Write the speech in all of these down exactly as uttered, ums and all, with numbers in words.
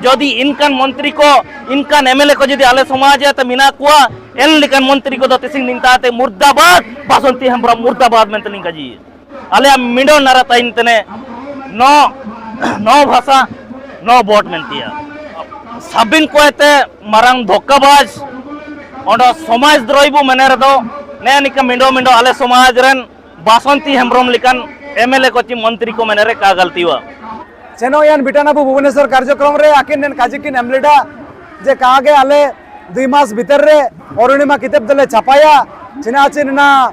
ᱡᱩᱫᱤ ᱤᱱᱠᱟᱱ ᱢᱚᱱᱛᱨᱤ ᱠᱚ, ᱤᱱᱠᱟᱱ ᱮᱢᱮᱞᱮ ᱠᱚ ᱡᱩᱫᱤ ᱟᱞᱮ ᱥᱚᱢᱟᱡᱽ ᱨᱮ ᱢᱮᱱᱟᱜ ᱠᱚᱣᱟ, ᱮᱱ ᱞᱮᱠᱟᱱ ᱢᱚᱱᱛᱨᱤ ᱠᱚᱫᱚ ᱛᱤᱥᱤᱧ ᱱᱤᱱᱛᱟ ᱛᱮ ᱢᱩᱨᱫᱟᱵᱟᱫ, ᱵᱟᱥᱚᱱᱛᱤ ᱦᱮᱢᱵᱨᱚᱢ ᱢᱩᱨᱫᱟᱵᱟᱫ ᱢᱮᱱᱛᱮ ᱞᱤᱧ ᱠᱟᱹᱡᱤᱭᱟ᱾ ᱟᱞᱮᱭᱟᱜ ᱢᱤᱰᱚ ᱱᱟᱨᱟ ᱛᱟᱭᱤᱱ ᱛᱮᱱᱮ ᱱᱚ, ᱱᱚ ᱵᱷᱟᱥᱟ, ᱱᱚ ᱵᱷᱳᱴ ᱢᱮᱱᱛᱮᱭᱟ᱾ ᱥᱟᱵᱤᱱ ᱠᱚᱭᱛᱮ ᱢᱟᱨᱟᱝ ᱫᱷᱳᱠᱟᱵᱟᱡᱽ, ᱚᱸᱰᱮ ᱥᱚᱢᱟᱡᱽ ᱫᱨᱳᱦᱤ ᱵᱚ ᱢᱮᱱᱮ ᱨᱮᱫᱚ, ᱱᱮ ᱱᱤᱠᱟ ᱢᱤᱰᱚ ᱢᱤᱰᱚ ᱟᱞᱮ ᱥᱚᱢᱟᱡᱽ ᱨᱮᱱ ᱵᱟᱥᱚᱱᱛᱤ ᱦᱮᱢᱵᱨᱚᱢ ᱞᱮᱠᱟᱱ ᱮᱢᱮᱞᱮ ᱠᱚ ᱪᱮ ᱢᱚᱱᱛᱨᱤ ᱠᱚ ᱢᱮᱱᱮ ᱨᱮ ᱠᱟ ᱜᱟᱞᱛᱤᱣᱟ᱾ ᱥᱮᱱᱚᱜ ᱭᱟᱱ ᱵᱤᱴᱟᱱᱟᱵᱩ ᱵᱷᱩᱵᱚᱱᱮᱥᱚᱨ ᱠᱟᱨᱡᱚᱠᱨᱚᱢ ᱨᱮ ᱟᱹᱠᱤᱱ ᱱᱮᱱ ᱠᱟᱡᱤ ᱠᱤᱱ ᱮᱢ ᱞᱮᱫᱟ ᱡᱮ ᱠᱟᱜᱮ ᱟᱞᱮ ᱫᱩᱭ ᱢᱟᱥ ᱵᱷᱤᱛᱟᱹᱨ ᱨᱮ ᱚᱨᱩᱬᱤᱢᱟ ᱠᱤᱛᱟᱹᱵ ᱫᱚᱞᱮ ᱪᱷᱟᱯᱟᱭᱟ᱾ ᱪᱤᱱᱟ ᱪᱤ ᱱᱮᱱᱟ,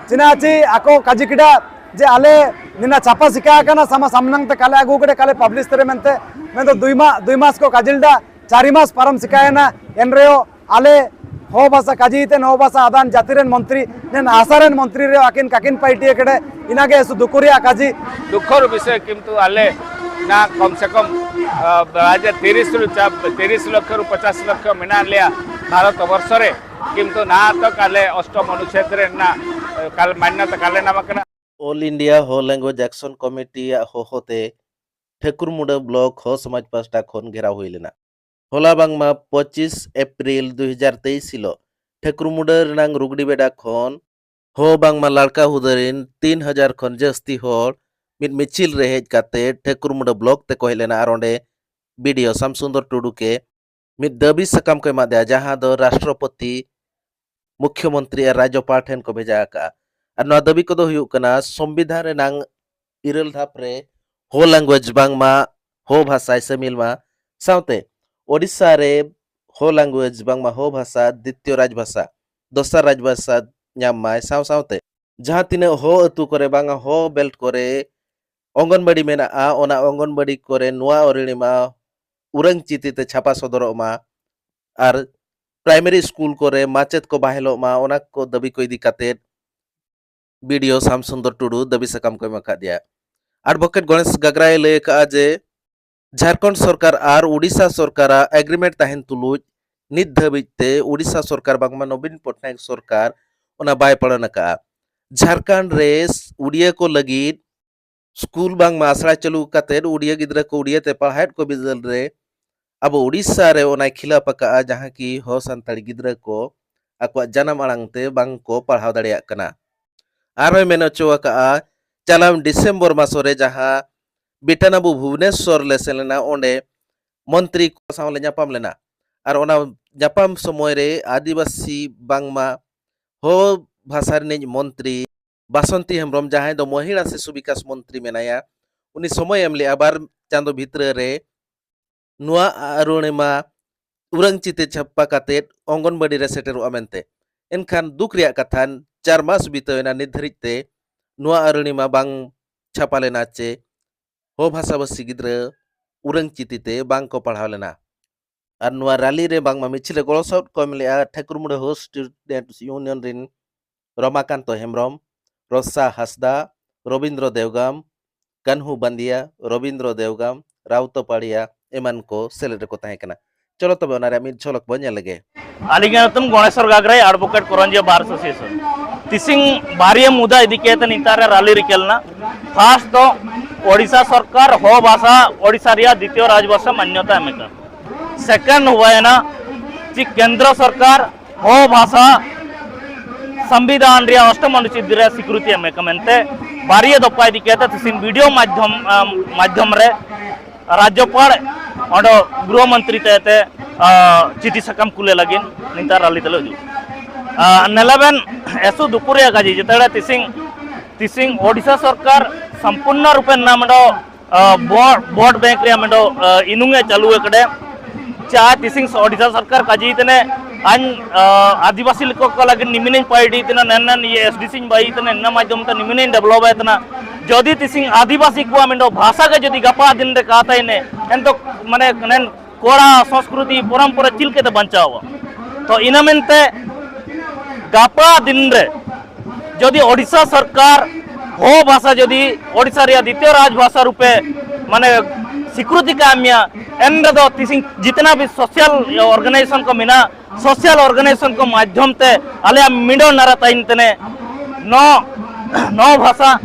ᱪᱤᱱᱟ ᱪᱤ ᱟᱠᱚ ᱠᱟᱡᱤ ᱠᱤᱰᱟ ᱡᱮ ᱟᱞᱮ ᱱᱮᱱᱟ ᱪᱷᱟᱯᱟ ᱥᱤᱠᱟ ᱟᱠᱟᱱᱟ, ᱥᱟᱢᱟ ᱥᱟᱢᱱᱟᱝ ᱛᱮ ᱠᱟᱞᱮ ᱟᱹᱜᱩ ᱠᱮᱫᱟ, ᱠᱟᱞᱮ ᱯᱟᱵᱽᱞᱤᱥ ᱛᱮᱨᱮ ᱢᱮᱱᱛᱮ, ᱢᱮᱱᱫᱚ ᱫᱩᱭ ᱢᱟ, ᱫᱩᱭ ᱢᱟᱥ ᱠᱚ ᱠᱟᱡᱤᱞ ᱫᱟ, ᱪᱟᱨᱤ ᱢᱟᱥ ᱯᱟᱨᱚᱢ ᱥᱤᱠᱟᱭᱮᱱᱟ, ᱮᱱᱨᱮᱦᱚᱸ ᱟᱞᱮ ᱦᱚ ᱵᱷᱟᱥᱟ ᱠᱟᱡᱤ ᱛᱮ ᱱᱚ ᱵᱷᱟᱥᱟ ᱟᱫᱟᱱ ᱡᱟᱹᱛᱤ ᱨᱮᱱ ᱢᱚᱱᱛᱨᱤ ᱱᱮᱱ ᱟᱥᱟ ᱨᱮᱱ ᱢᱚᱱᱛᱨᱤ ᱨᱮ ᱟᱹᱠᱤᱱ ᱠᱟᱹᱠᱤᱱ ᱯᱟᱹᱭᱴᱤ ᱟᱠᱟᱫᱟ, ᱤᱱᱟᱹᱜᱮ ᱥᱩ ᱫᱩᱠᱷ ᱨᱮᱭᱟᱜ ᱠᱟᱡᱤ᱾ ᱫᱩᱠᱷᱚᱨ ᱵᱤᱥᱚᱭ, ᱠᱤᱱᱛᱩ ᱟᱞᱮ ᱱᱟ ᱠᱚᱢ ᱥᱮ ᱠᱚᱢ, ᱟ, ᱵᱟᱡᱮ ᱛᱤᱨᱤᱥ ᱨᱩ ᱪᱟᱯ, ᱛᱤᱨᱤᱥ ᱞᱚᱠᱷᱚ ᱨᱩ ᱯᱚᱪᱟᱥ ᱞᱚᱠᱷᱚ ᱢᱮᱱᱟᱜ ᱞᱮᱭᱟ ᱵᱷᱟᱨᱚᱛ ᱵᱚᱨᱥᱚ ᱨᱮ, ᱠᱤᱱᱛᱩ ᱱᱟ ᱛᱚᱠ ᱟᱞᱮ ᱚᱥᱴᱚᱢ ᱚᱱᱩᱪᱷᱮᱫ ᱨᱮ ᱱᱟ, ᱠᱟᱞ ᱢᱟᱱᱱᱚᱛᱟ ᱠᱟᱞᱮ ᱱᱟᱢ ᱟᱠᱟᱱᱟ᱾ All India Ho Language Action Committee ᱟᱜ ᱦᱚᱦᱚᱛᱮ ᱴᱷᱟᱹᱠᱩᱨ ᱢᱩᱰᱟᱹ ᱵᱞᱚᱠ ᱦᱚ ᱥᱚᱢᱟᱡᱽ ᱯᱟᱥᱴᱟ ᱠᱷᱚᱱ ᱜᱷᱮᱨᱟᱣ ᱦᱩᱭ ᱞᱮᱱᱟ᱾ ᱦᱚᱞᱟ ᱵᱟᱝᱢᱟ ᱯᱚᱸᱪᱤᱥ ᱮᱯᱨᱤᱞ ᱫᱩ ᱦᱟᱡᱟᱨ ᱛᱮᱭᱤᱥ ᱦᱤᱞᱳᱜ ᱴᱷᱟᱹᱠᱩᱨ ᱢᱩᱰᱟᱹ ᱨᱮᱱᱟᱝ ᱨᱩᱜᱽᱰᱤ ᱵᱮᱰᱟ ᱠᱷᱚᱱ ᱦᱚ ᱵᱟᱝᱢᱟ ᱞᱟᱲᱠᱟ ᱦᱩᱫᱟᱹᱨᱤᱱ ᱛᱤᱱ ᱦᱟᱡᱟᱨ ᱠᱷᱚᱱ ᱡᱟᱹᱥᱛᱤ ᱦᱚᱲ ᱢᱤᱫ ᱢᱤᱪᱷᱤᱞ ᱨᱮ ᱦᱮᱡ ᱠᱟᱛᱮ ᱴᱷᱟᱹᱠᱩᱨ ᱢᱩᱰᱟᱹ ᱵᱞᱚᱠ ᱛᱮᱠᱚ ᱦᱮᱡ ᱞᱮᱱᱟ ᱟᱨ ᱚᱸᱰᱮ ᱵᱤ ᱰᱤ ᱳ ᱥᱟᱢᱥᱩᱱᱫᱚᱨ ᱴᱩᱰᱩ ᱠᱮ ᱢᱤᱫ ᱫᱟᱹᱵᱤ ᱥᱟᱠᱟᱢ ᱠᱚ ᱮᱢᱟᱫᱮᱭᱟ, ᱡᱟᱦᱟᱸ ᱫᱚ ᱨᱟᱥᱴᱨᱚᱯᱚᱛᱤ, ᱢᱩᱠᱷᱭᱚᱢᱚᱱᱛᱨᱤ ᱟᱨ ᱨᱟᱡᱽᱡᱚᱯᱟᱲ ᱴᱷᱮᱱ ᱠᱚ ᱵᱷᱮᱡᱟ ᱟᱠᱟᱫᱼᱟ᱾ ᱟᱨ ᱱᱚᱣᱟ ᱫᱟᱹᱵᱤ ᱠᱚᱫᱚ ᱦᱩᱭᱩᱜ ᱠᱟᱱᱟ, ᱥᱚᱝᱵᱤᱫᱷᱟᱱ ᱨᱮᱱᱟᱝ ᱤᱨᱟᱹᱞ ᱫᱷᱟᱯ ᱨᱮ ᱦᱳ language ᱵᱟᱝᱢᱟ ᱦᱳ ᱵᱷᱟᱥᱟᱭ ᱥᱟᱹᱢᱤᱞ ᱢᱟ, ᱥᱟᱶᱛᱮ ᱳᱰᱤᱥᱟ ᱨᱮ ᱦᱳ language ᱵᱟᱝᱢᱟ ᱦᱳ ᱵᱷᱟᱥᱟ ᱫᱤᱛᱭᱚ ᱨᱟᱡᱽ ᱵᱷᱟᱥᱟ, ᱫᱚᱥᱟᱨ ᱨᱟᱡᱽ ᱵᱷᱟᱥᱟ ᱧᱟᱢ ᱢᱟᱭ, ᱥᱟᱶ ᱥᱟᱶᱛᱮ ᱡᱟᱦᱟᱸ ᱛᱤᱱᱟᱹᱜ ᱦᱳ ᱟᱹᱛᱩ ᱠᱚᱨᱮ ᱵᱟᱝᱟ ᱦᱳ belt ᱠᱚᱨᱮ ᱚᱝᱜᱚᱱᱵᱟᱲᱤ ᱢᱮᱱᱟᱜᱼᱟ, ᱚᱱᱟ ᱚᱝᱜᱚᱱᱵᱟᱲᱤ ᱠᱚᱨᱮ ᱱᱚᱣᱟ ᱚᱨᱤᱬᱤᱢᱟ ᱩᱨᱟᱝ ᱪᱤᱛᱤ ᱛᱮ ᱪᱷᱟᱯᱟ ᱥᱚᱫᱚᱨᱚᱜ ᱢᱟ ᱟᱨ primary ᱥᱠᱩᱞ ᱠᱚᱨᱮ ᱢᱟᱪᱮᱫ ᱠᱚ ᱵᱟᱦᱮᱞᱚᱜ ᱢᱟ, ᱚᱱᱟ ᱠᱚ ᱫᱟᱹᱵᱤ ᱠᱚ ᱤᱫᱤ ᱠᱟᱛᱮᱫ ᱵᱤ ᱰᱤ ᱳ ᱥᱟᱢ ᱥᱩᱱᱫᱚᱨ ᱴᱩᱰᱩ ᱫᱟᱹᱵᱤ ᱥᱟᱠᱟᱢ ᱠᱚ ᱮᱢ ᱟᱠᱟᱫᱮᱭᱟ᱾ Advocate ᱜᱚᱬᱮᱥ ᱜᱟᱜᱽᱨᱟᱭ ᱞᱟᱹᱭ ᱟᱠᱟᱫᱼᱟ ᱡᱮ ᱡᱷᱟᱲᱠᱷᱚᱸᱰ ᱥᱚᱨᱠᱟᱨ ᱟᱨ ᱳᱰᱤᱥᱟ ᱥᱚᱨᱠᱟᱨᱟᱜ agreement ᱛᱟᱦᱮᱱ ᱛᱩᱞᱩᱡ ᱱᱤᱛ ᱫᱷᱟᱹᱵᱤᱡ ᱛᱮ ᱳᱰᱤᱥᱟ ᱥᱚᱨᱠᱟᱨ ᱵᱟᱝᱢᱟ ᱱᱚᱵᱤᱱ ᱯᱚᱴᱱᱟᱭᱮᱠ ᱥᱚᱨᱠᱟᱨ ᱚᱱᱟ ᱵᱟᱭ ᱯᱟᱞᱚᱱ ᱟᱠᱟᱫᱼᱟ᱾ ᱡᱷᱟᱲᱠᱷᱚᱸᱰ ᱨᱮ ᱩᱰᱤᱭᱟᱹ ᱠᱚ ᱞᱟᱹᱜᱤᱫ ᱥᱠᱩᱞ ᱵᱟᱝᱢᱟ ᱟᱥᱲᱟ ᱪᱟᱹᱞᱩ ᱠᱟᱛᱮᱫ ᱩᱰᱤᱭᱟᱹ ᱜᱤᱫᱽᱨᱟᱹ ᱠᱚ ᱩᱰᱤᱭᱟᱹ ᱛᱮ ᱯᱟᱲᱦᱟᱣᱮᱫ ᱠᱚ ᱵᱤᱫᱟᱹᱞ ᱨᱮ ᱟᱵᱚ ᱩᱰᱤᱥᱟ ᱨᱮ ᱚᱱᱟᱭ ᱠᱷᱤᱞᱟᱯ ᱟᱠᱟᱫᱼᱟ, ᱡᱟᱦᱟᱸ ᱠᱤ ᱦᱚᱸ ᱥᱟᱱᱛᱟᱲᱤ ᱜᱤᱫᱽᱨᱟᱹ ᱠᱚ ᱟᱠᱚᱣᱟᱜ ᱡᱟᱱᱟᱢ ᱟᱲᱟᱝ ᱛᱮ ᱵᱟᱝ ᱠᱚ ᱯᱟᱲᱦᱟᱣ ᱫᱟᱲᱮᱭᱟᱜ ᱠᱟᱱᱟ᱾ ᱟᱨᱦᱚᱸᱭ ᱢᱮᱱ ᱦᱚᱪᱚ ᱟᱠᱟᱫᱼᱟ, ᱪᱟᱞᱟᱣ ᱰᱤᱥᱮᱢᱵᱚᱨ ᱢᱟᱥ ᱨᱮ ᱡᱟᱦᱟᱸ ᱵᱤᱴᱟᱱᱟᱵᱩ ᱵᱷᱩᱵᱽᱱᱮᱥᱚᱨ ᱞᱮ ᱥᱮᱱ ᱞᱮᱱᱟ, ᱚᱸᱰᱮ ᱢᱚᱱᱛᱨᱤ ᱠᱚ ᱥᱟᱶ ᱞᱮ ᱧᱟᱯᱟᱢ ᱞᱮᱱᱟ᱾ ᱟᱨ ᱚᱱᱟ ᱧᱟᱯᱟᱢ ᱥᱚᱢᱚᱭ ᱨᱮ ᱟᱹᱫᱤᱵᱟᱹᱥᱤ ᱵᱟᱝᱢᱟ ᱦᱚᱸ ᱵᱷᱟᱥᱟ ᱨᱤᱱᱤᱡ ᱢᱚᱱᱛᱨᱤ ᱵᱟᱥᱚᱱᱛᱤ ᱦᱮᱢᱵᱨᱚᱢ, ᱡᱟᱦᱟᱸᱭ ᱫᱚ ᱢᱚᱦᱤᱞᱟ ᱥᱤᱥᱩ ᱵᱤᱠᱟᱥ ᱢᱚᱱᱛᱨᱤ ᱢᱮᱱᱟᱭᱟ, ᱩᱱᱤ ᱥᱚᱢᱚᱭ ᱮᱢ ᱞᱮᱫᱼᱟ ᱵᱟᱨ ᱪᱟᱸᱫᱚ ᱵᱷᱤᱛᱨᱤ ᱨᱮ ᱱᱚᱣᱟ ᱟᱹᱨᱩᱬᱤᱢᱟ ᱩᱨᱟᱹᱝ ᱪᱤᱛᱟᱹ ᱪᱷᱟᱯᱟ ᱠᱟᱛᱮᱫ ᱚᱝᱜᱚᱱᱵᱟᱲᱤ ᱨᱮ ᱥᱮᱴᱮᱨᱚᱜᱼᱟ ᱢᱮᱱᱛᱮ᱾ ᱮᱱᱠᱷᱟᱱ ᱫᱩᱠ ᱨᱮᱭᱟᱜ ᱠᱟᱛᱷᱟ, ᱪᱟᱨ ᱢᱟᱥ ᱵᱤᱛᱟᱹᱣ ᱮᱱᱟ, ᱱᱤᱛ ᱫᱷᱟᱹᱨᱤᱡ ᱛᱮ ᱱᱚᱣᱟ ᱟᱹᱨᱩᱬᱤᱢᱟ ᱵᱟᱝ ᱪᱷᱟᱯᱟ ᱞᱮᱱᱟ ᱪᱮ ᱦᱚᱸ ᱵᱷᱟᱥᱟᱵᱷᱟᱥᱤ ᱜᱤᱫᱽᱨᱟᱹ ᱩᱨᱟᱹᱝ ᱪᱤᱛᱤ ᱛᱮ ᱵᱟᱝ ᱠᱚ ᱯᱟᱲᱦᱟᱣ ᱞᱮᱱᱟ᱾ ᱟᱨ ᱱᱚᱣᱟ ᱨᱟᱞᱤ ᱨᱮ ᱵᱟᱝᱢᱟ ᱢᱤᱪᱷᱤᱞ ᱨᱮ ᱜᱚᱲᱚ ᱥᱚᱦᱚᱫ ᱠᱚ ᱮᱢ ᱞᱮᱫᱼᱟ ᱴᱷᱟᱹᱠᱩᱨᱢᱩᱲᱟᱹ ᱦᱳ ᱥᱴᱩᱰᱮᱱᱴ ᱤᱭᱩᱱᱤᱭᱚᱱ ᱨᱤᱱ ᱨᱚᱢᱟᱠᱟᱱᱛᱚ ᱦᱮᱢᱵᱨᱚᱢ, ᱨᱚᱥᱟ ᱦᱟᱸᱥᱫᱟ, ᱨᱚᱵᱤᱱᱫᱨᱚ ᱫᱮᱣᱜᱟᱢ, ᱠᱟᱱᱦᱩ ᱵᱟᱱᱫᱤᱭᱟ, ᱨᱚᱵᱤᱱᱫᱨᱚ ᱫᱮᱣᱜᱟᱢ, ᱨᱟᱣᱛᱚ ᱯᱟᱲᱤᱭᱟ ᱮᱢᱟᱱ ᱠᱚ ᱥᱮᱞᱮᱫ ᱨᱮᱠᱚ ᱛᱟᱦᱮᱸ ᱠᱟᱱᱟ᱾ ᱪᱚᱞᱚ ᱛᱚᱵᱮ ᱚᱱᱟ ᱨᱮᱭᱟᱜ ᱢᱤᱫ ᱡᱷᱚᱞᱚᱠ ᱵᱚᱱ ᱧᱮᱞ ᱞᱮᱜᱮ᱾ ᱟᱹᱞᱤᱧᱟᱜ ᱧᱩᱛᱩᱢ ᱜᱚᱬᱮᱥᱚᱨ ᱜᱟᱜᱽᱨᱟᱭ, ᱮᱰᱵᱷᱳᱠᱮᱴ ᱠᱚᱨᱚᱧᱡᱤᱭᱟᱹ ᱵᱟᱨ ᱮᱥᱳᱥᱤᱭᱮᱥᱚᱱ᱾ ᱛᱤᱥᱤᱝ ᱵᱟᱨᱭᱟ ᱢᱩᱫᱟ ᱤᱫᱤ ᱠᱟᱛᱮ ᱱᱮᱛᱟᱨ ᱨᱮ ᱨᱟᱞᱤ ᱨᱤᱠᱟᱹ ᱞᱮᱱᱟ᱾ ᱯᱷᱟᱥᱴ ᱫᱚ ᱳᱰᱤᱥᱟ ᱥᱚᱨᱠᱟᱨ ᱦᱚ ᱵᱷᱟᱥᱟ ᱳᱰᱤᱥᱟ ᱨᱮᱭᱟᱜ ᱫᱤᱛᱤᱭᱚ ᱨᱟᱡᱽᱵᱷᱟᱥᱟ ᱢᱟᱱᱭᱚᱛᱟ ᱮᱢ ᱟᱠᱟᱱ᱾ ᱥᱮᱠᱮᱱᱰ ᱦᱩᱭᱮᱱᱟ ᱪᱮ ᱠᱮᱱᱫᱨᱚ ᱥᱚᱨᱠᱟᱨ ᱦᱚ ᱵᱷᱟᱥᱟ ᱥᱚᱝᱵᱤᱫᱷᱟᱱ ᱨᱮᱭᱟᱜ ᱚᱥᱴᱚᱢ ᱚᱱᱩᱪᱷᱮᱫ ᱨᱮ ᱥᱤᱠᱨᱤᱛᱤ ᱮᱢ ᱟᱠᱟᱱ ᱢᱮᱱᱛᱮ ᱵᱟᱨᱭᱟ ᱫᱚᱯᱷᱟ ᱤᱫᱤ ᱠᱟᱛᱮ ᱛᱤᱥᱤᱝ ᱵᱷᱤᱰᱤᱭᱳ ᱢᱟᱫᱽᱫᱷᱚᱢ, ᱟᱢ, ᱢᱟᱫᱽᱫᱷᱚᱢ ᱨᱮ ᱨᱟᱡᱽᱡᱚᱯᱟᱲ ᱚᱸᱰᱮ ᱜᱨᱚᱦᱚ ᱢᱚᱱᱛᱨᱤ ᱛᱮ ᱛᱮ, ᱟ, ᱪᱤᱴᱷᱤ ᱥᱟᱠᱟᱢ ᱠᱩᱞᱮ ᱞᱟᱹᱜᱤᱫ ᱱᱮᱛᱟᱨ ᱨᱟᱞᱤ ᱛᱮᱞᱮ ᱦᱤᱡᱩᱜ᱾ ᱟ, ᱱᱮᱞᱟᱵᱮᱱ ᱮᱥᱩ ᱫᱩᱠᱩ ᱨᱮᱭᱟᱜ ᱠᱟᱡᱤ ᱡᱮᱛᱮᱲᱮ ᱛᱤᱥᱤᱝ, ᱛᱤᱥᱤᱝ ᱳᱰᱤᱥᱟ ᱥᱚᱨᱠᱟᱨ ᱥᱚᱢᱯᱩᱨᱱᱚ ᱨᱩᱯᱮ ᱱᱟᱢᱰᱚ, ᱟ, ᱵᱚ-, ᱵᱷᱳᱴ ᱵᱮᱝᱠ ᱨᱮᱭᱟᱜ ᱢᱮᱱᱰᱚ, ᱟ, ᱤᱱᱩᱝ ᱮ ᱪᱟᱞᱩ ᱮᱠᱰᱮ᱾ ᱪᱟ ᱛᱤᱥᱤᱝ ᱳᱰᱤᱥᱟ ᱥᱚᱨᱠᱟᱨ ᱠᱟᱡᱤ ᱛᱮᱱᱮ ᱟᱧ, ᱟ, ᱟᱹᱫᱤᱵᱟᱹᱥᱤ ᱞᱮᱠᱚ ᱠᱚ ᱞᱟᱹᱜᱤᱫ ᱱᱤᱢᱤᱱᱤᱧ ᱯᱟᱭᱰᱤ ᱛᱮᱱᱟ ᱱᱮᱱ ᱱᱮᱱ ᱤᱭᱟᱹ ᱮᱥᱰᱤᱥᱤᱧ ᱵᱟᱭᱤ ᱛᱮᱱᱟ ᱱᱮᱱ ᱢᱟᱫᱽᱫᱷᱚᱢ ᱛᱮ ᱱᱤᱢᱤᱱᱤᱧ ᱰᱮᱵᱷᱞᱚᱯ ᱟᱭ ᱛᱮᱱᱟ᱾ ᱡᱚᱫᱤ ᱛᱤᱥᱤᱝ ᱟᱹᱫᱤᱵᱟᱹᱥᱤ ᱠᱚᱣᱟᱜ ᱢᱮᱱᱰᱚ ᱵᱷᱟᱥᱟ ᱜᱮ ᱡᱚᱫᱤ ᱜᱟᱯᱟ ᱫᱤᱱ ᱨᱮ ᱠᱟᱛᱟᱭ ᱱᱮ, ᱮᱱᱛᱚ ᱢᱟᱱᱮ ᱱᱮᱱ ᱠᱚᱲᱟ ᱥᱚᱸᱥᱠᱨᱩᱛᱤ ᱯᱚᱨᱚᱢᱯᱚᱨᱟ ᱪᱤᱞ ᱠᱟᱛᱮ ᱵᱟᱧᱪᱟᱣᱟ? ᱛᱚ ᱤᱱᱟᱹ ᱢᱮᱱᱛᱮ ᱜᱟᱯᱟ ᱫᱤᱱ ᱨᱮ ᱡᱚᱫᱤ ᱳᱰᱤᱥᱟ ᱥᱚᱨᱠᱟᱨ ᱦᱚ ᱵᱷᱟᱥᱟ ᱡᱚᱫᱤ ᱳᱰᱤᱥᱟ ᱨᱮᱭᱟᱜ ᱫᱤᱛᱤᱭᱚ ᱨᱟᱡᱽ ᱵᱷᱟᱥᱟ ᱨᱩᱯᱮ ᱢᱟᱱᱮ ᱥᱤᱠᱨᱤᱛᱤ ᱠᱟ ᱮᱢ ᱢᱮᱭᱟ, ᱮᱱ ᱨᱮᱫᱚ ᱛᱤᱥᱤᱝ ᱡᱤᱛᱱᱟ ᱵᱷᱤ ᱥᱳᱥᱟᱞ ᱚᱨᱜᱟᱱᱟᱭᱡᱮᱥᱚᱱ ᱠᱚ ᱢᱮᱱᱟᱜᱼᱟ, ᱥᱳᱥᱟᱞ ᱚᱨᱜᱟᱱᱟᱭᱡᱮᱥᱚᱱ ᱠᱚ ᱢᱟᱫᱽᱫᱷᱚᱢ ᱛᱮ ᱟᱞᱮᱭᱟᱜ ᱢᱤᱰᱚ ᱱᱟᱨᱟ ᱛᱟᱭᱤᱱ ᱛᱮᱱᱮ ᱱᱚ, ᱱᱚ ᱵᱷᱟᱥᱟ,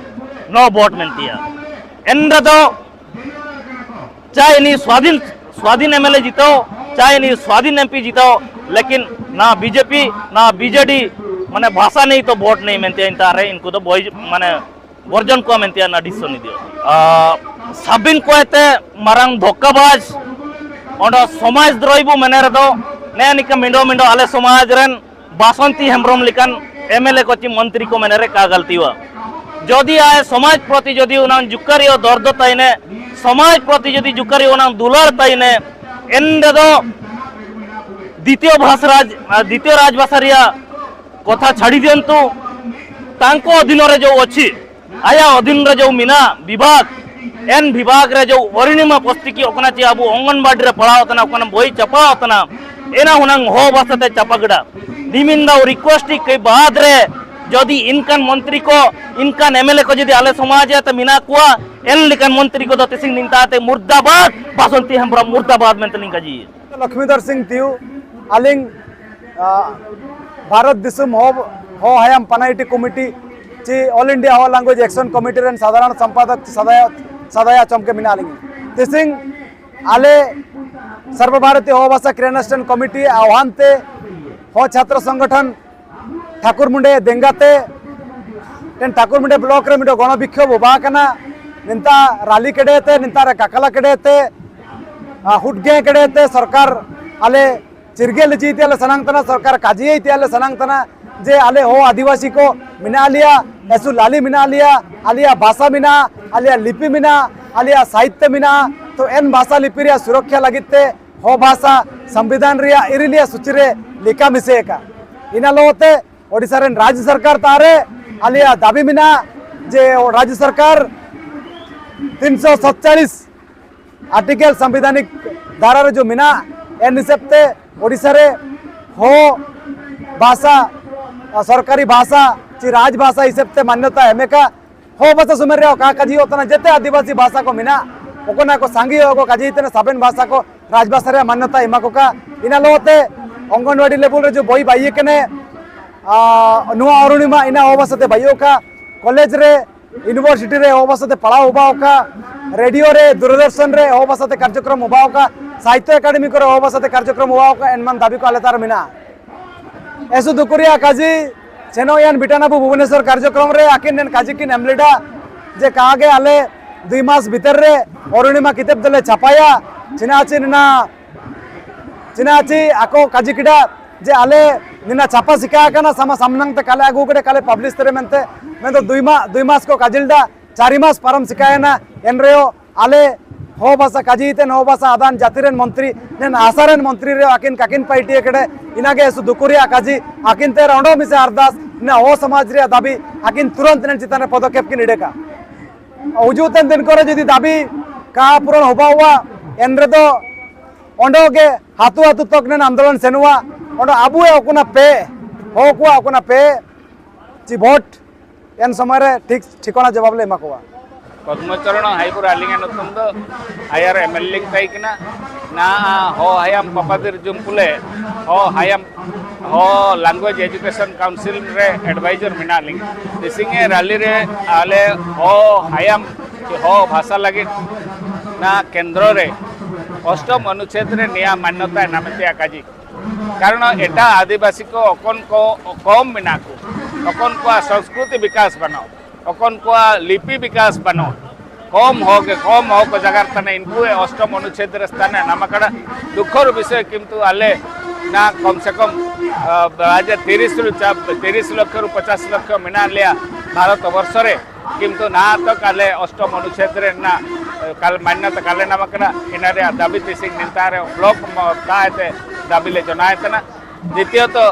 ᱱᱚ ᱵᱷᱳᱴ ᱢᱮᱱᱛᱤᱭᱟ᱾ ᱮᱱ ᱨᱮᱫᱚ ᱪᱟᱦᱮ ᱩᱱᱤ ᱥᱣᱟᱫᱷᱤᱱ ᱥᱣᱟᱫᱷᱤᱱ ᱮᱢᱮᱞᱮ ᱡᱤᱛᱟᱹᱣ, ᱪᱟᱦᱮ ᱩᱱᱤ ᱥᱣᱟᱫᱷᱤᱱ ᱮᱢᱯᱤ ᱡᱤᱛᱟᱹᱣ, ᱞᱮᱠᱤᱱ ᱱᱟ ᱵᱤᱡᱮᱯᱤ ᱱᱟ ᱵᱤᱡᱮᱰᱤ ᱢᱟᱱᱮ ᱵᱷᱟᱥᱟ ᱱᱮᱭ ᱛᱚ ᱵᱷᱳᱴ ᱱᱮᱭ ᱢᱮᱱᱛᱮ ᱮᱱᱛᱟ ᱨᱮ ᱤᱱᱠᱩ ᱫᱚ ᱵᱚᱭ ᱢᱟᱱᱮ ᱵᱚᱨᱡᱚᱱ ᱠᱚᱣᱟ ᱢᱮᱱᱛᱮ ᱱᱟ ᱰᱤᱥᱤᱥᱚᱱ ᱤᱫᱤᱭᱟ᱾ ᱥᱟᱵᱤᱱ ᱠᱚᱭᱛᱮ ᱢᱟᱨᱟᱝ ᱫᱷᱚᱠᱟᱵᱟᱡᱽ ᱚᱸᱰᱮ ᱥᱚᱢᱟᱡᱽ ᱫᱨᱳᱦᱤ ᱵᱚ ᱢᱮᱱᱮ ᱨᱮᱫᱚ ᱱᱮ ᱱᱤᱠᱟ ᱢᱤᱸᱰᱚ ᱢᱤᱸᱰᱚ ᱟᱞᱮ ᱥᱚᱢᱟᱡᱽ ᱨᱮᱱ ᱵᱟᱥᱚᱱᱛᱤ ᱦᱮᱢᱵᱨᱚᱢ ᱞᱮᱠᱟᱱ ᱮᱢᱮᱞᱮ ᱠᱚ ᱪᱮ ᱢᱚᱱᱛᱨᱤ ᱠᱚ ᱢᱮᱱᱮ ᱨᱮ ᱠᱟ ᱜᱟᱞᱛᱤᱣᱟ᱾ ᱡᱚᱫᱤ ᱟᱭ ᱥᱚᱢᱟᱡᱽ ᱯᱨᱚᱛᱤ ᱡᱚᱫᱤ ᱩᱱᱟᱝ ᱡᱩᱠᱟᱨᱤᱭᱚ ᱫᱚᱨᱫᱚ ᱛᱟᱭᱱᱮ, ᱥᱚᱢᱟᱡᱽ ᱯᱨᱚᱛᱤ ᱡᱚᱫᱤ ᱡᱩᱠᱟᱨᱤᱭᱚ ᱩᱱᱟᱝ ᱫᱩᱞᱟᱹᱲ ᱛᱟᱭᱱᱮ, ᱮᱱ ᱨᱮᱫᱚ ᱫᱤᱛᱤᱭᱚ ᱵᱷᱟᱥ ᱨᱟᱡᱽ, ᱫᱤᱛᱤᱭᱚ ᱨᱟᱡᱽᱵᱷᱟᱥᱟ ᱨᱮᱭᱟᱜ ᱠᱚᱛᱷᱟ ᱪᱷᱟᱲᱤ ᱫᱤᱭᱚᱱᱛᱩ, ᱛᱟᱝᱠᱚ ᱚᱫᱷᱤᱱ ᱨᱮ ᱡᱚ ᱚᱪᱷᱤ, ᱟᱭᱟᱜ ᱚᱫᱷᱤᱱ ᱨᱮ ᱡᱚ ᱢᱮᱱᱟᱜ ᱵᱤᱵᱷᱟᱜᱽ, ᱮᱱ ᱵᱤᱵᱷᱟᱜᱽ ᱨᱮ ᱡᱚ ᱚᱨᱤᱱᱤᱢᱟ ᱯᱚᱥᱛᱤᱠᱤ ᱚᱠᱱᱟ ᱪᱮ ᱟᱵᱚ ᱚᱝᱜᱚᱱᱵᱟᱲᱤ ᱨᱮ ᱯᱟᱲᱦᱟᱣ ᱛᱟᱱᱟ, ᱚᱠᱟᱱ ᱵᱳᱭ ᱪᱟᱯᱟᱣ ᱛᱟᱱᱟ, ᱮᱱᱟ ᱦᱩᱱᱟᱝ ᱦᱚ ᱵᱷᱟᱥᱟ ᱛᱮ ᱪᱟᱯᱟ ᱜᱤᱰᱟ᱾ ᱱᱤᱢᱤᱱ ᱫᱟ ᱨᱤᱠᱣᱮᱥᱴ ᱠᱮ ᱵᱟᱫ ᱨᱮ ᱡᱚᱫᱤ ᱤᱱᱠᱟᱱ ᱢᱚᱱᱛᱨᱤ ᱠᱚ, ᱤᱱᱠᱟᱱ ᱮᱢᱮᱞᱮ ᱠᱚ ᱡᱚᱫᱤ ᱟᱞᱮ ᱥᱚᱢᱟᱡᱽ ᱛᱮ ᱢᱮᱱᱟᱜ ᱠᱚᱣᱟ, ᱮᱱ ᱞᱮᱠᱟᱱ ᱢᱚᱱᱛᱨᱤ ᱠᱚᱫᱚ ᱛᱤᱥᱤᱝ ᱱᱤᱱᱛᱟ ᱛᱮ ᱢᱩᱨᱫᱟᱵᱟᱫ, ᱵᱟᱥᱚᱱᱛᱤ ᱦᱮᱢᱵᱨᱚᱢ ᱢᱩᱨᱫᱟᱵᱟᱫ ᱢᱮᱱᱛᱮ ᱞᱤᱧ ᱠᱟᱡᱤ᱾ ᱞᱚᱠᱷᱢᱤᱫᱚᱨ ᱥᱤᱝ ᱛᱤᱭᱩ, ᱟᱹᱞᱤᱧ, ᱟ, ᱵᱷᱟᱨᱚᱛ ᱫᱤᱥᱚᱢ ᱦᱚ, ᱦᱚ ᱦᱟᱭᱟᱢ ᱯᱟᱱᱟᱭᱤᱴᱤ ᱠᱚᱢᱤᱴᱤ ᱪᱮ All India Ho Language Action Committee ᱨᱮᱱ ᱥᱟᱫᱷᱟᱨᱚᱱ ᱥᱚᱢᱯᱟᱫᱚᱠ ᱥᱟᱫᱟᱭᱟ, ᱥᱟᱫᱟᱭᱟ ᱪᱚᱢᱠᱮ ᱢᱮᱱᱟᱜ ᱞᱤᱧᱟ᱾ ᱛᱮᱥᱤᱝ ᱟᱞᱮ ᱥᱚᱨᱵᱚ ᱵᱷᱟᱨᱚᱛᱤᱭᱚ ᱦᱚ ᱵᱷᱟᱥᱟ ᱠᱨᱤᱭᱟᱱᱩᱥᱴᱷᱟᱱ ᱠᱚᱢᱤᱴᱤ ᱟᱦᱣᱟᱱ ᱛᱮ ᱦᱚ ᱪᱷᱟᱛᱨᱚ ᱥᱚᱝᱜᱚᱴᱷᱚᱱ ᱴᱷᱟᱠᱩᱨ ᱢᱩᱸᱰᱮ ᱫᱮᱝᱜᱟ ᱛᱮ ᱴᱮᱱ ᱴᱷᱟᱠᱩᱨ ᱢᱩᱸᱰᱮ ᱵᱞᱚᱠ ᱨᱮ ᱢᱤᱫᱴᱮᱱ ᱜᱚᱬᱚ ᱵᱤᱠᱠᱷᱳᱵ ᱦᱚᱵᱟ ᱟᱠᱟᱱᱟ᱾ ᱱᱮᱱᱛᱟ ᱨᱟᱞᱤ ᱠᱮᱰᱮ ᱛᱮ, ᱱᱮᱱᱛᱟ ᱨᱮ ᱠᱟᱠᱞᱟ ᱠᱮᱰᱮ ᱛᱮ, ᱟ, ᱦᱩᱰᱜᱮ ᱠᱮᱰᱮ ᱛᱮ ᱥᱚᱨᱠᱟᱨ ᱟᱞᱮ ᱪᱤᱨᱜᱮᱞ ᱞᱤᱪᱤ ᱛᱮ ᱟᱞᱮ ᱥᱟᱱᱟᱝ ᱛᱟᱱᱟ, ᱥᱚᱨᱠᱟᱨ ᱠᱟᱡᱤ ᱛᱮ ᱟᱞᱮ ᱥᱟᱱᱟᱝ ᱛᱟᱱᱟ ᱡᱮ ᱟᱞᱮ ᱦᱚ ᱟᱹᱫᱤᱵᱟᱹᱥᱤ ᱠᱚ ᱢᱮᱱᱟᱜ ᱞᱮᱭᱟ, ᱮᱥᱩ ᱞᱟᱞᱤ ᱢᱮᱱᱟᱜ ᱞᱮᱭᱟ, ᱟᱞᱮᱭᱟᱜ ᱵᱷᱟᱥᱟ ᱢᱮᱱᱟᱜᱼᱟ, ᱟᱞᱮᱭᱟᱜ ᱞᱤᱯᱤ ᱢᱮᱱᱟᱜᱼᱟ, ᱟᱞᱮᱭᱟᱜ ᱥᱟᱦᱤᱛᱭᱚ ᱢᱮᱱᱟᱜᱼᱟ᱾ ᱛᱚ ᱮᱱ ᱵᱷᱟᱥᱟ ᱞᱤᱯᱤ ᱨᱮᱭᱟᱜ ᱥᱩᱨᱚᱠᱷᱟ ᱞᱟᱹᱜᱤᱫ ᱛᱮ ᱦᱚ ᱵᱷᱟᱥᱟ ᱥᱚᱝᱵᱤᱫᱷᱟᱱ ᱨᱮᱭᱟᱜ ᱤᱨᱤᱞᱤᱭᱟ ᱥᱩᱪᱤ ᱨᱮ ᱞᱮᱠᱟ ᱢᱤᱥᱮ ᱟᱠᱟ᱾ ᱤᱱᱟ ᱞᱚᱦᱚᱛᱮ ᱳᱰᱤᱥᱟ ᱨᱮᱱ ᱨᱟᱡᱽ ᱥᱚᱨᱠᱟᱨ ᱛᱟᱦᱟᱨᱮ ᱟᱞᱮᱭᱟᱜ ᱫᱟᱹᱵᱤ ᱢᱮᱱᱟᱜᱼᱟ ᱡᱮ ᱨᱟᱡᱽ ᱥᱚᱨᱠᱟᱨ ᱛᱤᱱᱥᱚ ᱥᱟᱛᱪᱟᱞᱤᱥ ᱟᱨᱴᱤᱠᱮᱞ ᱥᱚᱝᱵᱤᱫᱷᱟᱱᱤᱠ ᱫᱷᱟᱨᱟ ᱨᱮ ᱡᱚ ᱢᱮᱱᱟᱜ, ᱮᱱ ᱦᱤᱥᱟᱹᱵ ᱛᱮ ᱳᱰᱤᱥᱟ ᱨᱮ ᱦᱚ ᱵᱷᱟᱥᱟ, ᱥᱚᱨᱠᱟᱨᱤ ᱵᱷᱟᱥᱟ ᱪᱮ ᱨᱟᱡᱽ ᱵᱷᱟᱥᱟ ᱦᱤᱥᱟᱹᱵ ᱛᱮ ᱢᱟᱱᱱᱚᱛᱟ ᱮᱢᱮᱠᱟ᱾ ᱦᱚ ᱵᱷᱟᱥᱟ ᱥᱩᱢᱮᱨ ᱨᱮ ᱚᱠᱟ ᱠᱟᱡᱤ ᱚᱛᱱᱟ ᱡᱮᱛᱮ ᱟᱹᱫᱤᱵᱟᱹᱥᱤ ᱵᱷᱟᱥᱟ ᱠᱚ ᱢᱮᱱᱟᱜ, ᱚᱠᱚᱱᱟ ᱠᱚ ᱥᱟᱸᱜᱮ ᱦᱚ ᱠᱚ ᱠᱟᱡᱤ ᱛᱮᱱᱟ ᱥᱟᱵᱮᱱ ᱵᱷᱟᱥᱟ ᱠᱚ ᱨᱟᱡᱽ ᱵᱷᱟᱥᱟ ᱨᱮ ᱢᱟᱱᱱᱚᱛᱟ ᱮᱢᱟ ᱠᱚ ᱠᱟ᱾ ᱤᱱᱟ ᱞᱚᱦᱚᱛᱮ ᱚᱝᱜᱚᱱᱣᱟᱲᱤ ᱞᱮᱵᱩᱞ ᱨᱮ ᱡᱚ ᱵᱳᱭ ᱵᱟᱭᱤᱭᱮ ᱠᱟᱱᱮ, ᱟ, ᱱᱚᱣᱟ ᱚᱨᱩᱬᱤᱢᱟ ᱤᱱᱟ ᱦᱚ ᱵᱷᱟᱥᱟ ᱛᱮ ᱵᱟᱭᱤᱭᱚ ᱠᱟ᱾ ᱠᱚᱞᱮᱡᱽ ᱨᱮ ᱤᱭᱩᱱᱤᱵᱷᱟᱨᱥᱤᱴᱤ ᱨᱮ ᱦᱚ ᱵᱷᱟᱥᱟ ᱛᱮ ᱯᱟᱲᱦᱟᱣ ᱦᱚᱵᱟᱣ ᱠᱟ, ᱨᱮᱰᱤᱭᱳ ᱨᱮ, ᱫᱩᱨᱫᱚᱨᱥᱚᱱ ᱨᱮ ᱦᱚ ᱵᱷᱟᱥᱟ ᱛᱮ ᱠᱟᱨᱡᱚᱠᱨᱚᱢ ᱦᱚᱵᱟᱣ ᱠᱟ, ᱥᱟᱦᱤᱛᱛᱚ ᱮᱠᱟᱰᱮᱢᱤ ᱠᱚᱨᱮ ᱦᱚ ᱵᱷᱟᱥᱟ ᱛᱮ ᱠᱟᱨᱡᱚᱠᱨᱚᱢ ᱦᱚᱵᱟᱣ ᱠᱟ, ᱮᱱᱢᱟᱱ ᱫᱟᱹᱵᱤ ᱠᱚ ᱟᱞᱮ ᱛᱟᱨ ᱢᱮᱱᱟᱜᱼᱟ᱾ ᱮᱥᱩ ᱫᱩᱠᱩᱨᱤᱭᱟ ᱠᱟᱡᱤ ᱥᱮᱱᱚᱜ ᱭᱟᱱ ᱵᱤᱴᱟᱱᱟᱵᱩ ᱵᱷᱩᱵᱚᱱᱮᱥᱚᱨ ᱠᱟᱨᱡᱚᱠᱨᱚᱢ ᱨᱮ ᱟᱹᱠᱤᱱ ᱱᱮᱱ ᱠᱟᱡᱤ ᱠᱤᱱ ᱮᱢ ᱞᱮᱫᱟ ᱡᱮ ᱠᱟᱜᱮ ᱟᱞᱮ ᱫᱩᱭ ᱢᱟᱥ ᱵᱷᱤᱛᱟᱹᱨ ᱨᱮ ᱚᱨᱩᱬᱤᱢᱟ ᱠᱤᱛᱟᱹᱵ ᱫᱚᱞᱮ ᱪᱷᱟᱯᱟᱭᱟ᱾ ᱪᱤᱱᱟ ᱪᱤᱱ ᱱᱟ ᱪᱤᱱᱟ ᱪᱤ ᱟᱠᱚ ᱠᱟᱡᱤ ᱠᱤᱰᱟ ᱡᱮ ᱟᱞᱮ ᱱᱤᱱᱟ ᱪᱷᱟᱯᱟ ᱥᱤᱠᱟ ᱟᱠᱟᱱᱟ, ᱥᱟᱢᱟ ᱥᱟᱢᱱᱟᱝ ᱛᱮ ᱠᱟᱞᱮ ᱟᱹᱜᱩ ᱠᱮᱫᱟ, ᱠᱟᱞᱮ ᱯᱟᱵᱽᱞᱤᱥ ᱛᱮᱨᱮ ᱢᱮᱱᱛᱮ, ᱢᱮᱱᱫᱚ ᱫᱩᱭ ᱢᱟ-, ᱫᱩᱭ ᱢᱟᱥ ᱠᱚ ᱠᱟᱡᱤᱞ ᱰᱟ, ᱪᱟᱨᱤ ᱢᱟᱥ ᱯᱟᱨᱚᱢ ᱥᱤᱠᱟᱭᱮᱱᱟ, ᱮᱱ ᱨᱮᱦᱚᱸ ᱟᱞᱮ ᱦᱚ ᱵᱷᱟᱥᱟ ᱠᱟᱡᱤ ᱛᱮ ᱱᱚ ᱵᱷᱟᱥᱟ ᱟᱫᱟᱱ ᱡᱟᱹᱛᱤ ᱨᱮᱱ ᱢᱚᱱᱛᱨᱤ, ᱱᱮᱱ ᱟᱥᱟ ᱨᱮᱱ ᱢᱚᱱᱛᱨᱤ ᱨᱮ ᱟᱹᱠᱤᱱ ᱠᱟᱹᱠᱤᱱ ᱯᱟᱹᱭᱴᱤ ᱠᱮᱫᱮ, ᱤᱱᱟᱜᱮ ᱥᱩ ᱫᱩᱠᱩᱨᱤᱭᱟ ᱠᱟᱡᱤ ᱟᱹᱠᱤᱱ ᱛᱮ ᱨᱚᱸᱰᱚ ᱢᱤᱥᱮ ᱟᱨᱫᱟᱥ, ᱱᱮ ᱦᱚ ᱥᱚᱢᱟᱡᱽ ᱨᱮᱭᱟᱜ ᱫᱟᱹᱵᱤ ᱟᱹᱠᱤᱱ ᱛᱩᱨᱟᱹᱱᱛ ᱱᱮᱱ ᱪᱮᱛᱟᱱ ᱨᱮ ᱯᱚᱫᱚᱠᱷᱮᱯ ᱠᱤᱱ ᱤᱰᱮᱠᱟ᱾ ᱦᱤᱡᱩᱜ ᱛᱮᱱ ᱫᱤᱱ ᱠᱚᱨᱮ ᱡᱩᱫᱤ ᱫᱟᱹᱵᱤ ᱠᱟ ᱯᱩᱨᱚᱱ ᱦᱚᱵᱟᱣᱟ, ᱮᱱ ᱨᱮᱫᱚ ᱚᱸᱰᱮ ᱜᱮ ᱦᱟᱛᱩ ᱦᱟᱛᱩ ᱛᱚᱠ ᱱᱮᱱ ᱟᱱᱫᱳᱞᱚᱱ ᱥᱮᱱᱩᱣᱟ, ᱚᱸᱰᱮ ᱟᱵᱚ ᱚᱠᱚᱱᱟ ᱯᱮ, ᱦᱚ ᱠᱚᱣᱟ ᱚᱠᱚᱱᱟ ᱯᱮ, ᱪᱤ ᱵᱷᱳᱴ ᱮᱱ ᱥᱚᱢᱚᱭ ᱨᱮ ᱴᱷᱤᱠ ᱴᱷᱤᱠᱚᱱᱟ ᱡᱚᱵᱟᱵ ᱞᱮ ᱮᱢᱟ ᱠᱚᱣᱟ᱾ ᱯᱚᱫᱽᱢᱚᱪᱚᱨᱚᱬ ᱦᱟᱭᱯᱩᱨ ᱟᱹᱞᱤᱧᱟᱜ ᱧᱩᱛᱩᱢ ᱫᱚ ᱟᱭᱟᱨ ᱮᱢ ᱮᱞ ᱮ ᱞᱤᱧ ᱛᱟᱦᱮᱸ ᱠᱟᱱᱟ᱾ ᱱᱟ ᱦᱚ ᱦᱟᱭᱟᱢ ᱯᱟᱯᱟᱫᱤᱨ ᱡᱩᱢᱯᱩᱞᱮ ᱦᱚ ᱦᱟᱭᱟᱢ ᱦᱚ ᱞᱟᱝᱜᱩᱭᱮᱡᱽ ᱮᱡᱩᱠᱮᱥᱚᱱ ᱠᱟᱣᱩᱱᱥᱤᱞ ᱨᱮ ᱮᱰᱵᱟᱭᱡᱚᱨ ᱢᱮᱱᱟᱜ ᱞᱤᱧ᱾ ᱛᱤᱥᱤᱝ ᱮ ᱨᱟᱞᱤ ᱨᱮ ᱟᱞᱮ ᱦᱚ ᱦᱟᱭᱟᱢ ᱦᱚ ᱵᱷᱟᱥᱟ ᱞᱟᱹᱜᱤᱫ ᱱᱟ ᱠᱮᱱᱫᱨᱚ ᱨᱮ ᱚᱥᱴᱚᱢ ᱚᱱᱩᱪᱷᱮᱫ ᱨᱮ ᱱᱤᱭᱟ ᱢᱟᱱᱱᱚᱛᱟ ᱱᱟᱢᱮᱛᱮ ᱟᱠᱟᱡᱤ᱾ ᱠᱟᱨᱚᱱ ᱮᱴᱟᱜ ᱟᱹᱫᱤᱵᱟᱹᱥᱤ ᱠᱚ ᱚᱠᱚᱱ ᱠᱚ ᱠᱚᱢ ᱢᱮᱱᱟᱜ ᱠᱚ, ᱚᱠᱚᱱ ᱠᱚᱣᱟᱜ ᱥᱚᱝᱥᱠᱨᱩᱛᱤ ᱵᱤᱠᱟᱥ ᱵᱟᱹᱱᱩᱜ, ᱚᱠᱚᱱ ᱠᱚᱣᱟᱜ ᱞᱤᱯᱤ ᱵᱤᱠᱟᱥ ᱵᱟᱹᱱᱩᱜ, ᱠᱚᱢ ᱦᱚ ᱜᱮ ᱠᱚᱢ ᱦᱚ ᱠᱚ ᱡᱟᱜᱟᱨ ᱛᱟᱱᱮ ᱤᱱᱠᱩ ᱮ ᱚᱥᱴᱚᱢ ᱚᱱᱩᱪᱷᱮᱫ ᱨᱮ ᱥᱛᱟᱱ ᱮ ᱱᱟᱢ ᱟᱠᱟᱫᱟ᱾ ᱫᱩᱠᱷᱚᱨ ᱵᱤᱥᱚᱭ ᱠᱤᱱᱛᱩ ᱟᱞᱮ ᱱᱟ ᱠᱚᱢ ᱥᱮ ᱠᱚᱢ, ᱟ, ᱵᱟᱡᱮ ᱛᱤᱨᱤᱥ ᱨᱩ ᱪᱟᱯ, ᱛᱤᱨᱤᱥ ᱞᱚᱠᱷᱚ ᱨᱩ ᱯᱚᱪᱟᱥ ᱞᱚᱠᱷᱚ ᱢᱮᱱᱟᱜ ᱞᱮᱭᱟ ᱵᱷᱟᱨᱚᱛ ᱵᱚᱨᱥᱚ ᱨᱮ, ᱠᱤᱱᱛᱩ ᱱᱟᱦᱟᱜ ᱛᱚᱠ ᱟᱞᱮ ᱚᱥᱴᱚᱢ ᱚᱱᱩᱪᱷᱮᱫ ᱨᱮ ᱱᱟ, ᱠᱟᱞ ᱢᱟᱱᱱᱚᱛᱟ ᱠᱟᱞᱮ ᱱᱟᱢ ᱟᱠᱟᱫᱟ᱾ ᱤᱱᱟᱹ ᱨᱮᱭᱟᱜ ᱫᱟᱹᱵᱤ ᱛᱤᱥᱤᱝ ᱱᱤᱱᱛᱟ ᱨᱮ ᱵᱞᱚᱠ ᱢᱚ-, ᱛᱟᱭ ᱛᱮ ᱫᱟᱹᱵᱤ ᱞᱮ ᱡᱚᱱᱟᱭ ᱛᱟᱱᱟ᱾ ᱫᱤᱛᱤᱭᱚᱛᱚ,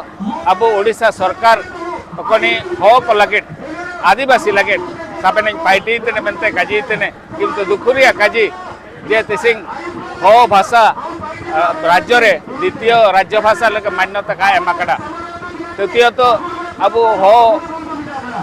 ᱟᱵᱚ ᱳᱰᱤᱥᱟ ᱥᱚᱨᱠᱟᱨ ᱚᱠᱚᱱᱤ ᱦᱚ ᱠᱚ ᱞᱟᱹᱜᱤᱫ, ᱟᱹᱫᱤᱵᱟᱹᱥᱤ ᱞᱟᱹᱜᱤᱫ ᱥᱟᱵᱮᱱᱤᱧ ᱯᱟᱭᱴᱤ ᱛᱮᱱᱮ ᱢᱮᱱᱛᱮ ᱠᱟᱡᱤ ᱛᱮᱱᱮ, ᱠᱤᱱᱛᱩ ᱫᱩᱠᱷᱩ ᱨᱮᱭᱟᱜ ᱠᱟᱡᱤ ᱡᱮ ᱛᱤᱥᱤᱝ ᱦᱚ ᱵᱷᱟᱥᱟ, ᱟ, ᱨᱟᱡᱽᱡᱚ ᱨᱮ ᱫᱤᱛᱤᱭᱚ ᱨᱟᱡᱽᱡᱚ ᱵᱷᱟᱥᱟ ᱞᱮᱠᱟ ᱢᱟᱱᱱᱚᱛᱟ ᱠᱟᱭ ᱮᱢ ᱟᱠᱟᱫᱟ᱾ ᱛᱨᱤᱛᱤᱭᱚᱛᱚ, ᱟᱵᱚ ᱦᱚ,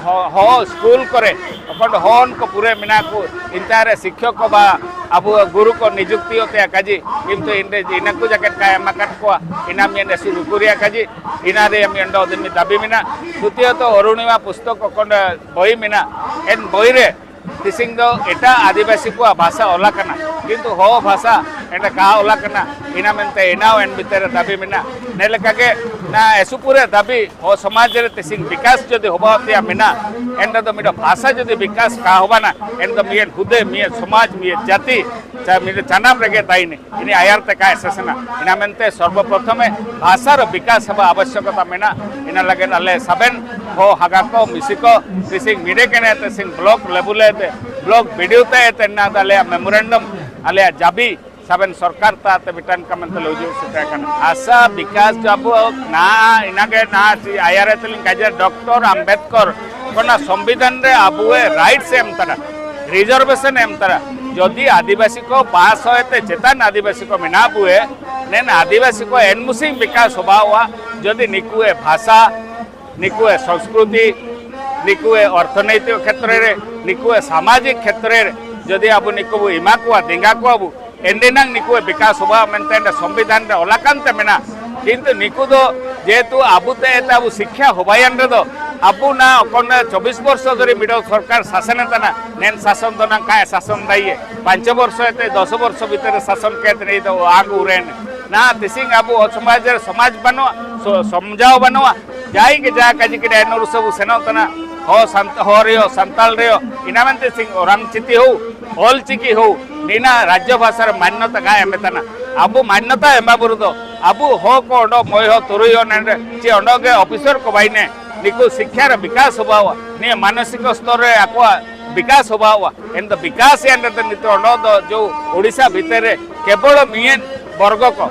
ᱦᱚ, ᱦᱚ ᱥᱠᱩᱞ ᱠᱚᱨᱮ ᱚᱠᱷᱚᱱ ᱦᱚᱱ ᱠᱚ ᱯᱩᱨᱟᱹ ᱢᱮᱱᱟᱜ ᱠᱚ, ᱤᱱᱛᱟ ᱨᱮ ᱥᱤᱠᱠᱷᱚᱠ ᱠᱚ ᱵᱟ ᱟᱵᱚ ᱜᱩᱨᱩ ᱠᱚ ᱱᱤᱡᱩᱠᱛᱤ ᱚᱛᱮ ᱟᱠᱟᱡᱤ, ᱠᱤᱱᱛᱩ ᱤᱱᱟᱹ ᱤᱱᱟᱹ ᱠᱚ ᱡᱟᱠᱮᱛ ᱠᱟᱭ ᱮᱢ ᱟᱠᱟᱫ ᱠᱚᱣᱟ, ᱤᱱᱟ ᱢᱤᱭᱮᱱ ᱮᱥᱩ ᱨᱩᱠᱩᱨᱤ ᱟᱠᱟᱡᱤ, ᱤᱱᱟ ᱨᱮ ᱢᱤᱭᱮᱱ ᱫᱚ ᱫᱤᱱ ᱫᱟᱵᱤ ᱢᱮᱱᱟᱜ᱾ ᱛᱩᱛᱤᱭᱚ ᱛᱚ ᱚᱨᱩᱬᱤᱢᱟ ᱯᱩᱥᱛᱚᱠ ᱠᱚ ᱠᱚᱱ ᱵᱳᱭ ᱢᱮᱱᱟᱜ, ᱮᱱ ᱵᱳᱭ ᱨᱮ ᱛᱤᱥᱤᱝ ᱫᱚ ᱮᱴᱟᱜ ᱟᱹᱫᱤᱵᱟᱹᱥᱤ ᱠᱚᱣᱟᱜ ᱵᱷᱟᱥᱟ ᱚᱞ ᱟᱠᱟᱱᱟ, ᱠᱤᱱᱛᱩ ᱦᱚ ᱵᱷᱟᱥᱟ ᱮᱱᱰᱮ ᱠᱟ ᱚᱞ ᱟᱠᱟᱱᱟ, ᱤᱱᱟ ᱢᱮᱱᱛᱮ ᱤᱱᱟᱣ ᱮᱱ ᱵᱷᱤᱛᱟᱹᱨ ᱨᱮ ᱫᱟᱹᱵᱤ ᱢᱮᱱᱟᱜ᱾ ᱱᱮ ᱞᱮᱠᱟ ᱜᱮ ᱱᱟ ᱮᱥᱩᱯᱩᱨᱮ ᱫᱟᱹᱵᱤ ᱦᱚ ᱥᱚᱢᱟᱡᱽ ᱨᱮ ᱛᱤᱥᱤᱝ ᱵᱤᱠᱟᱥ ᱡᱩᱫᱤ ᱦᱚᱵᱟ ᱛᱮᱭᱟ ᱢᱮᱱᱟᱜ, ᱮᱱᱰᱮ ᱫᱚ ᱢᱤᱫ ᱵᱷᱟᱥᱟ ᱡᱩᱫᱤ ᱵᱤᱠᱟᱥ ᱠᱟ ᱦᱚᱵᱟᱱᱟ, ᱮᱱ ᱫᱚ ᱢᱤᱫ ᱦᱩᱫᱟᱹ, ᱢᱤᱫ ᱥᱚᱢᱟᱡᱽ, ᱢᱤᱫ ᱡᱟᱹᱛᱤ, ᱪᱟ-, ᱢᱤᱫ ᱪᱟᱱᱟᱢ ᱨᱮᱜᱮ ᱛᱟᱭᱱᱤ᱾ ᱤᱱᱤ ᱟᱭᱟᱨ ᱛᱮ ᱠᱟ ᱮᱥᱮᱥᱮᱱᱟ᱾ ᱤᱱᱟ ᱢᱮᱱᱛᱮ ᱥᱚᱨᱵᱚ ᱯᱨᱚᱛᱷᱚᱢᱮ ᱵᱷᱟᱥᱟ ᱨᱮ ᱵᱤᱠᱟᱥ ᱦᱮᱵᱟ ᱟᱵᱚᱥᱭᱚᱠᱚᱛᱟ ᱢᱮᱱᱟᱜ᱾ ᱤᱱᱟ ᱞᱟᱹᱜᱤᱫ ᱟᱞᱮ ᱥᱟᱵᱮᱱ ᱦᱚ ᱦᱟᱜᱟ ᱠᱚ, ᱢᱤᱥᱤ ᱠᱚ, ᱛᱤᱥᱤᱝ ᱢᱤᱰᱮ ᱠᱮᱱᱮ ᱛᱤᱥᱤᱝ ᱵᱞᱚᱠ ᱞᱮᱵᱩᱞᱮ ᱛᱮ, ᱵᱞᱚᱠ ᱵᱤᱰᱤᱭᱩ ᱛᱮ ᱮᱛᱮ ᱱᱟ ᱫᱟ ᱟᱞᱮᱭᱟᱜ ᱢᱮᱢᱳᱨᱮᱱᱰᱟᱢ, ᱟᱞᱮᱭᱟᱜ ᱡᱟᱵᱤ ᱥᱟᱵᱮᱱ ᱥᱚᱨᱠᱟᱨ ᱛᱟ ᱛᱮ ᱵᱤᱴᱟᱱ ᱠᱟ ᱢᱮᱱᱛᱮ ᱞᱮ ᱩᱡᱩᱜ ᱥᱮᱴᱮ ᱠᱟᱱᱟ᱾ ᱵᱷᱟᱥᱟ ᱵᱤᱠᱟᱥ ᱡᱟᱵᱚ ᱱᱟ, ᱤᱱᱟᱜᱮ ᱱᱟ ᱪᱤ ᱟᱭᱟᱨ ᱮ ᱛᱮᱞᱤᱝ ᱠᱟᱡᱮ ᱰᱚᱠᱴᱚᱨ ᱟᱢᱵᱮᱫᱠᱚᱨ ᱚᱱᱟ ᱥᱚᱝᱵᱤᱫᱷᱟᱱ ᱨᱮ ᱟᱵᱚᱭᱮ ᱨᱟᱭᱤᱴᱥ ᱮ ᱮᱢ ᱛᱟᱨᱟ, ᱨᱤᱡᱟᱨᱵᱷᱮᱥᱚᱱ ᱮ ᱮᱢ ᱛᱟᱨᱟ᱾ ᱡᱚᱫᱤ ᱟᱹᱫᱤᱵᱟᱹᱥᱤ ᱠᱚ ᱯᱟᱥ ᱦᱚᱭᱛᱮ ᱪᱮᱛᱟᱱ ᱟᱹᱫᱤᱵᱟᱹᱥᱤ ᱠᱚ ᱢᱮᱱᱟᱜ ᱵᱚᱭᱮ, ᱱᱮᱱ ᱟᱹᱫᱤᱵᱟᱹᱥᱤ ᱠᱚ ᱮᱱᱢᱩᱥᱤᱝ ᱵᱤᱠᱟᱥ ᱦᱚᱵᱟᱣᱟ᱾ ᱡᱚᱫᱤ ᱱᱤᱠᱩᱭᱮ ᱵᱷᱟᱥᱟ, ᱱᱤᱠᱩᱭᱮ ᱥᱚᱝᱥᱠᱨᱩᱛᱤ, ᱱᱤᱠᱩᱭᱮ ᱚᱨᱛᱷᱚᱱᱳᱭᱛᱤᱠ ᱠᱷᱮᱛᱨᱮ ᱨᱮ, ᱱᱤᱠᱩᱭᱮ ᱥᱟᱢᱟᱡᱤᱠ ᱠᱷᱮᱛᱨᱮ ᱨᱮ ᱡᱚᱫᱤ ᱟᱵᱚ ᱱᱤᱠᱩ ᱵᱚ ᱮᱢᱟ ᱠᱚᱣᱟ, ᱫᱮᱸᱜᱟ ᱠᱚᱣᱟ ᱵᱚ, ᱮᱱᱰᱮᱱᱟᱝ ᱱᱤᱠᱩ ᱵᱤᱠᱟᱥ ᱦᱚᱵᱟ ᱢᱮᱱᱛᱮ ᱮᱱᱰᱮ ᱥᱚᱝᱵᱤᱫᱷᱟᱱ ᱨᱮ ᱚᱞ ᱟᱠᱟᱱ ᱛᱮ ᱢᱮᱱᱟᱜ᱾ ᱠᱤᱱᱛᱩ ᱱᱤᱠᱩ ᱫᱚ ᱡᱮᱦᱮᱛᱩ ᱟᱵᱚ ᱛᱮ ᱮᱛᱮ ᱟᱵᱚ ᱥᱤᱠᱠᱷᱟ ᱦᱚᱵᱟᱭᱟᱱ ᱨᱮᱫᱚ ᱟᱵᱚ ᱱᱟ ᱚᱠᱚᱱ ᱪᱚᱵᱵᱤᱥ ᱵᱚᱨᱥᱚ ᱫᱷᱚᱨᱤ ᱢᱤᱰᱚ ᱥᱚᱨᱠᱟᱨ ᱥᱟᱥᱚᱱ ᱮ ᱛᱟᱦᱮᱱᱟ, ᱱᱮᱱ ᱥᱟᱥᱚᱱ ᱫᱚ ᱱᱟᱝ ᱠᱟᱭ ᱥᱟᱥᱚᱱ ᱫᱟᱭᱮ᱾ ᱯᱟᱸᱪ ᱵᱚᱨᱥᱚ ᱮᱛᱮ ᱫᱚᱥ ᱵᱚᱨᱥᱚ ᱵᱷᱤᱛᱨᱤ ᱨᱮ ᱥᱟᱥᱚᱱ ᱠᱮᱫ ᱱᱤᱭ ᱫᱚ ᱟᱜᱩ ᱨᱮᱱ ᱱᱟ ᱛᱤᱥᱤᱝ ᱟᱵᱚ ᱥᱚᱢᱟᱡᱽ ᱨᱮ ᱥᱚᱢᱟᱡᱽ ᱵᱟᱹᱱᱩᱜᱼᱟ, ᱥᱚ-, ᱥᱚᱢᱡᱟᱣ ᱵᱟᱹᱱᱩᱜᱼᱟ᱾ ᱡᱟᱭ ᱜᱮ ᱡᱟ ᱠᱟᱡᱤ ᱠᱮᱫᱟ ᱮᱱ ᱩᱨᱩᱥ ᱵᱚ ᱥᱮᱱᱚᱜ ᱠᱟᱱᱟ᱾ ᱦᱚ ᱥᱟᱱᱛ-, ᱦᱚ ᱨᱮᱭᱚ, ᱥᱟᱱᱛᱟᱞ ᱨᱮᱭᱚ, ᱤᱱᱟ ᱢᱮᱱᱛᱮ ᱥᱤᱝ ᱚᱨᱟᱝ ᱪᱤᱛᱤ ᱦᱳ, ᱚᱞ ᱪᱤᱠᱤ ᱦᱳ, ᱱᱤᱱᱟ ᱨᱟᱡᱽᱡᱚ ᱵᱷᱟᱥᱟ ᱨᱮ ᱢᱟᱱᱱᱚᱛᱟ ᱠᱟ ᱮᱢ ᱛᱟᱱᱟ᱾ ᱟᱵᱚ ᱢᱟᱱᱱᱚᱛᱟ ᱮᱢᱟ ᱵᱩᱨᱩ ᱫᱚ, ᱟᱵᱚ ᱦᱚ ᱠᱚ ᱚᱰᱚ ᱢᱚᱭ ᱦᱚ ᱛᱩᱨᱩᱭ ᱦᱚ ᱱᱮᱱᱰᱮ, ᱪᱮ ᱚᱰᱚ ᱜᱮ ᱚᱯᱷᱤᱥᱚᱨ ᱠᱚ ᱵᱟᱭᱱᱮ, ᱱᱤᱠᱩ ᱥᱤᱠᱠᱷᱟ ᱨᱮ ᱵᱤᱠᱟᱥ ᱦᱚᱵᱟᱣᱟ, ᱱᱤᱭᱟᱹ ᱢᱟᱱᱚᱥᱤᱠ ᱥᱛᱚᱨ ᱨᱮ ᱟᱠᱚᱣᱟᱜ ᱵᱤᱠᱟᱥ ᱦᱚᱵᱟᱣᱟ᱾ ᱮᱱ ᱫᱚ ᱵᱤᱠᱟᱥ ᱮᱱ ᱨᱮ ᱱᱤᱛᱚᱜ ᱚᱰᱚ ᱫᱚ ᱡᱚ ᱳᱰᱤᱥᱟ ᱵᱷᱤᱛᱟᱹᱨ ᱨᱮ ᱠᱮᱵᱚᱞ ᱢᱤᱭᱮᱱ ᱵᱚᱨᱜᱚ ᱠᱚ,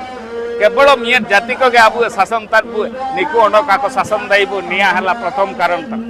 ᱠᱮᱵᱚᱞ ᱢᱤᱭᱮᱱ ᱡᱟᱹᱛᱤ ᱠᱚᱜᱮ ᱟᱵᱚ ᱥᱟᱥᱚᱱ ᱛᱟᱱ ᱵᱚ, ᱱᱤᱠᱩ ᱚᱰᱚ ᱠᱟᱠᱚ ᱥᱟᱥᱚᱱ ᱫᱟᱭᱤ ᱵᱚ, ᱱᱤᱭᱟ ᱦᱟᱞᱟ ᱯᱨᱚᱛᱷᱚᱢ ᱠᱟᱨᱚᱱ ᱛᱟᱢ᱾